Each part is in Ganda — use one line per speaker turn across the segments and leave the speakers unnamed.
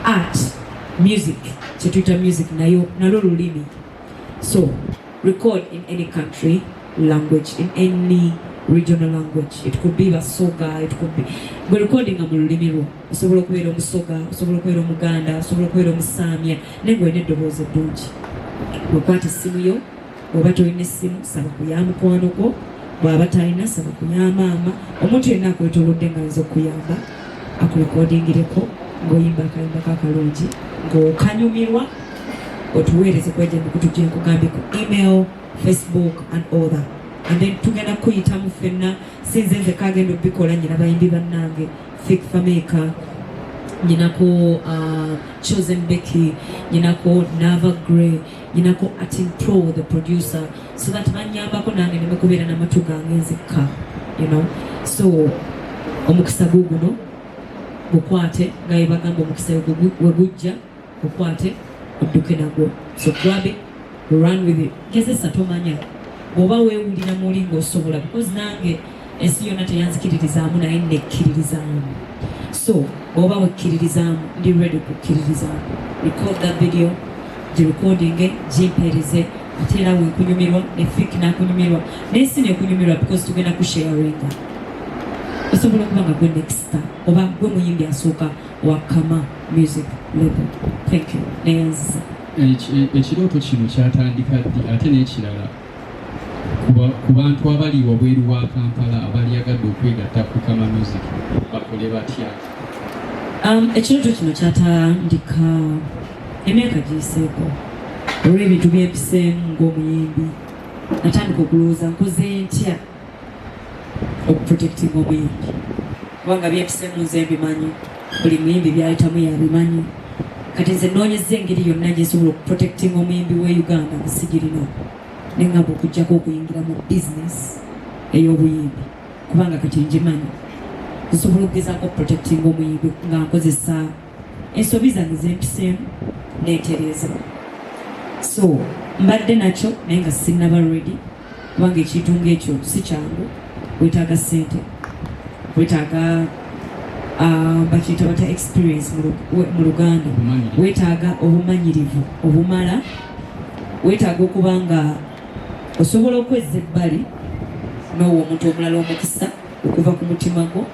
Art, music, kyetuyita music nayo nalwo lulimi. So record in any country language, in any regional language. It could be Basoga, it could be gwe recordinga mu lulimi lwo. Osobola okubeera Omusoga, osobola okubeera Omuganda, osobola okubeera Omusaamya, naye ng'olina eddoboozi eddungi. Wekwata essimu yo, oba tolina essimu, saba ku ya mukwano gwo, bw'aba talina, saba ku ya maama, omuntu yenna akwetoolodde nga ayinza okukuyamba, akurekodingireko ng'oyimba akayimba kakalungi ng'okanyumirwa, otuweereze kwegyo emikutu gye nkugambye, ku email, Facebook and all that. And then tugenda kuyitamu ffenna. Sinze nze kagenda obikola, nyina bayimbi bannange, Fik Fameica, nyinako Chosen Becky, nyinako Nava Grey, nyinako Atin Pro the producer, so that banyambako nange neme kubeera n'amatu gange nzekka. So omukisa guguno gukwate, nga bwe bagamba, omukisa we gujja gukwate odduke nagwo. So grab it, run with it, gezesa. Tomanya bw'oba weewulira muli ng'osobola, because nange ensi yonna teyanzikiririzaamu, naye nekkiririzaamu. So bw'oba wekkiririzaamu, ndi ready kukkiririzaamu. Record that video, girecordinge, gimpeereze. Ate era wenkunyumirwa ne Fik nakunyumirwa n'ensi nekunyumirwa, because tugenda kusharinga. Osobola okuba nga gwe next star oba gwe muyimbi asooka wa Kama Music Label. Thank you, neyanziza.
Ekirooto kino kyatandika ddi? Ate n'ekirala, ku bantu abali wabweru wa Kampala abalyagadde okwegatta ku Kama Music, bakole batya?
Ekirooto kino kyatandika emyaka giyiseeko. Olw'ebintu byempiseemu ng'omuyimbi, natandika okulowooza nkoze ntya okuprotectinga omuyimbi, kubanga byempiseemu nze mbimanyi, buli muyimbi byayitamu yabimanyi. Kati nze noonyeza engeri yonna gyensobola okuprotectinga omuyimbi we Uganda nga sigirina, neŋŋamba okugjako okuyingira mu business ey'obuyimbi, kubanga kati ngimanyi nsobola okugezaako okuprotectinga omuyimbi nga nkozesa ensobi zange zempiseemu neetereeza. So mbadde nakyo naye nga sinnaba ready, kubanga ekintu ng'ekyo si kyangu. Wetaaga ssente, wetaaga bakiyita batya, experience mu Luganda?
Obumanyirivu.
Weetaaga obumanyirivu obumala, weetaaga okuba nga osobola okwezza ebbali n'owa omuntu omulala omukisa okuva ku mutima gwo,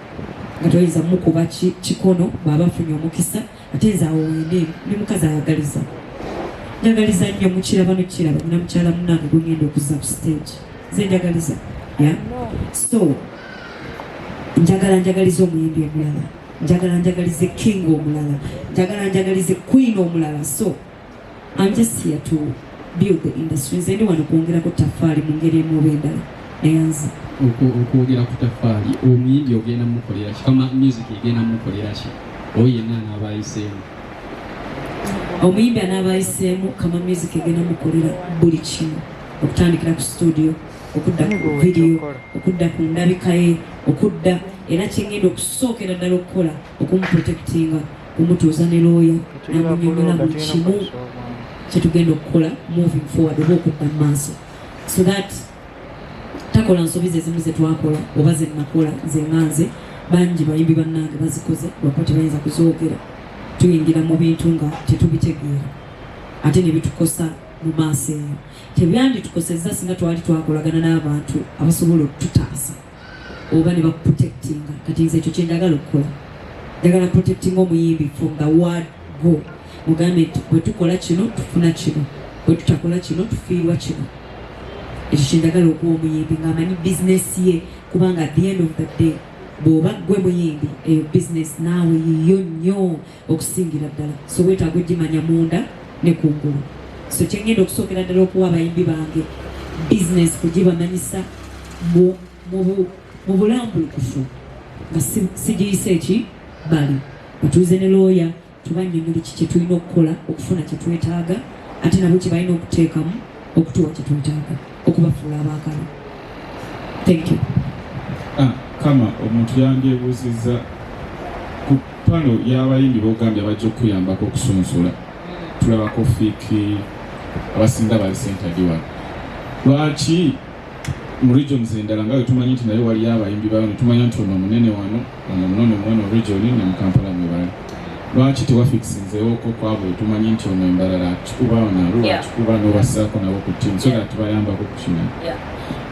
nga toyinza mukuba kikono bw'aba afunye omukisa. Ate nze awo wendi, ndi mukazi ayagaliza, njagaliza nnyo. Mukiraba nokiraba, nina mukyala munange gwengenda okuzza ku stage. Nze njagaliza, yeah? So njagala njagaliza omuyimbi omulala, njagala njagalize king omulala, njagala njagalize queen omulala. So I'm just here to build the industry. Nze ndi wano kwongerako tafaali mu ngeri emu oba endala. Neyanza.
Okwogera ku tafaali, omuyimbi ogenda mukolera ki? Kama Music egenda mukolera ki oyo yenna anaaba ayiseemu?
Omuyimbi anaaba ayiseemu, Kama Music egenda mukolera buli kimu, okutandikira ku studio, okudda ku video, okudda ku ndabika ye, okudda era kyengenda okusookera ddala okukola okumuprotectinga, kumutuuza ne looya namunyonyola buli kimu kyetugenda okukola moving forward oba okudda mu maaso, so that takola nsobi ze zimu zetwakola oba zenakola nze nga nze. Bangi bayimbi bannange bazikoze lwakuba tebayinza kuzoogera. Tuyingira mu bintu nga tetubitegeera, ate ne bitukosa mu maaso. Eyo tebyanditukosezza singa twali twakolagana n'abantu abasobola okututaasa oba ne bakuprotectinga. Kati nze ekyo kyenjagala okukola, njagala protectinga omuyimbi from the word go. Mugambe nti bwe tukola kino tufuna kino, bwe tutakola kino tufiirwa kino. Ekyo kyenjagala okuwa omuyimbi ng'amanyi bizinesi ye, kubanga at the end of the day, bw'oba gwe muyimbi, eyo bizinesi naawe yiyo nnyo okusingira ddala. So weetaaga ogimanya munda ne kungulu. So kyengenda okusookera ddala okuwa abayimbi bange, bizinesi kugibamanyisa mu bulambulukufu, nga sigiyise eki bali batuuze ne looya, tubannyonnyola ki kye tulina okukola okufuna kye twetaaga, ate nabo kye balina okuteekamu okutuwa kye twetaaga okubafuula abaakabi. Thank you.
Ah, Kama, omuntu yandyebuuzizza ku pano y'abayimbi b'ogambye abajja okukuyambako okusunsula. Tulabako Fik, abasinga bali centered wano. Lwaki mu regions endala, nga bwe tumanyi nti naye waliyo abayimbi bayo, ne tumanya nti ono munene wano, ono munene mweno region, ne mu Kampala mwe bali? Lwaki tewafikisinzeewoko kwabwe? Tumanyi nti ono embalala akikuba, ono aluwa akikuba, n'obassaako nabo ku team so that tubayambako ku kino.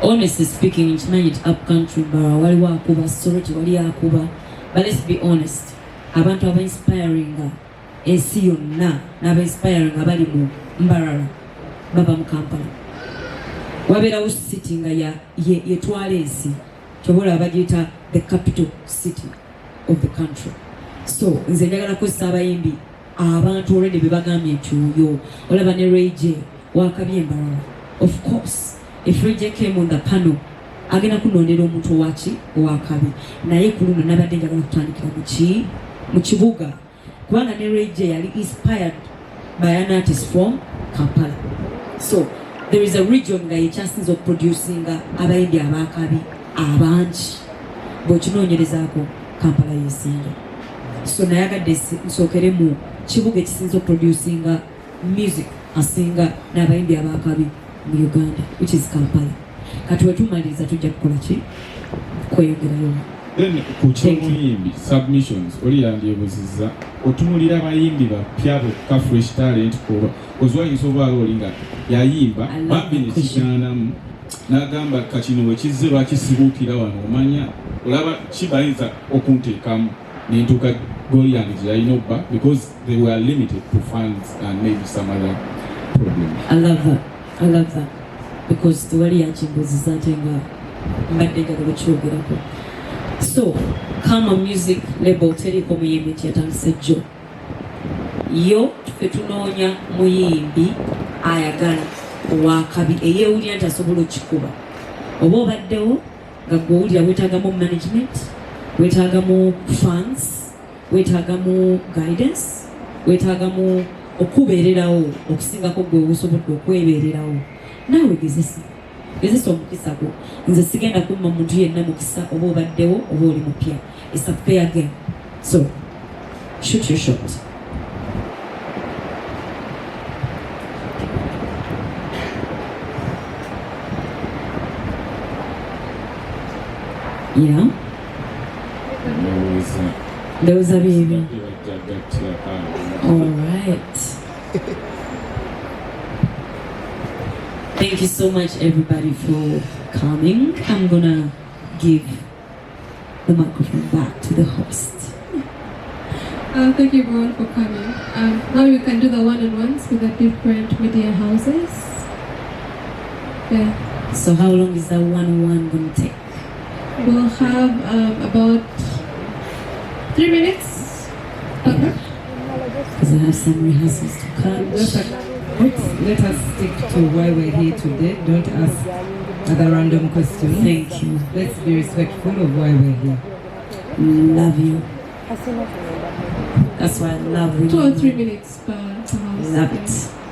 Honestly speaking, nkimanyi nti up country Mbarara waliwo akuba, Soroti wali akuba, but let's be honest, abantu aba inspiringa ensi yonna n'aba inspiring abali mu Mbarara bava mu Kampala. Wabeerawo city nga yetwala ensi, kyoba olaba bagiyita the capital city of the country. So nze njagala kukozesa abayimbi abantu already be bagambye nti oyo olaba ne Ray J wakabye Mbarara. Of course, if Ray J came on the panel, agenda kunondera omuntu owaki owakabi. Naye ku luno nabadde njagala kutandikira muki mu kibuga, kubanga ne Ray J yali inspired by an artist from Kampala. So there is a region nga yekyasinza okuproducinga abayimbi abakabi abangi. Bw'okinoonyerezaako, Kampala yesinga. So nayagadde nsookere mu kibuga ekisinza okuproducinga music asinga n'abayimbi abakabi mu Uganda, which is Kampala. Kati wetumaliriza tujja kukola ki kweyongerayo.
Then ku kyomuyimbi submissions, oli yandyebuuzizza, otunulira abayimbi bapya bokka, fresh talent, oba ozwayinza obaala oli nga yayimba bambi nekigaanamu n'agamba kakino wekizze lwaki sibuukira wano, omanya olaba kibayinza okunteekamu nentuuka goal yange gye yalina obba, because they were limited to funds and maybe some other problems.
I love that. I love that. Because tewali yakimbuuziza ate nga mbadde njagala okyogerako. So Kama Music label teriiko muyimbi nti yatandise jjo. Yo ffe tunoonya muyimbi ayagala owakabi eyeewulira nti asobola okikuba. Oba obaddewo nga gwe owulira weetaagamu management, weetaagamu funds, weetaagamu guidance, weetaagamu okubeererawo okusingako gwe osobodde okwebeererawo, naawe gezesa, gezesa omukisa gwo. Nze sigenda kumma muntu yenna mukisa, oba obaddewo oba oli mupya. It's a fair game, so shoot your shot. Yeah.
Ndowooza
Ndowooza byebyo.
Bajja gattira awo.
All right. Thank you so much, everybody, for coming. I'm gonna give the microphone back to the host.
Thank you everyone for coming. Now you can do the one-on-ones with the different media houses. Yeah.
So how long is that one-on-one gonna take?
We'll have about 3 minutes. Okay.
Because I have some rehearsals to catch.
Let us stick to why we're here today. Don't ask other random questions.
Thank you.
Let's be respectful of why we're here.
Love you. That's why I love women.
2 or 3 minutes per house.
Love it.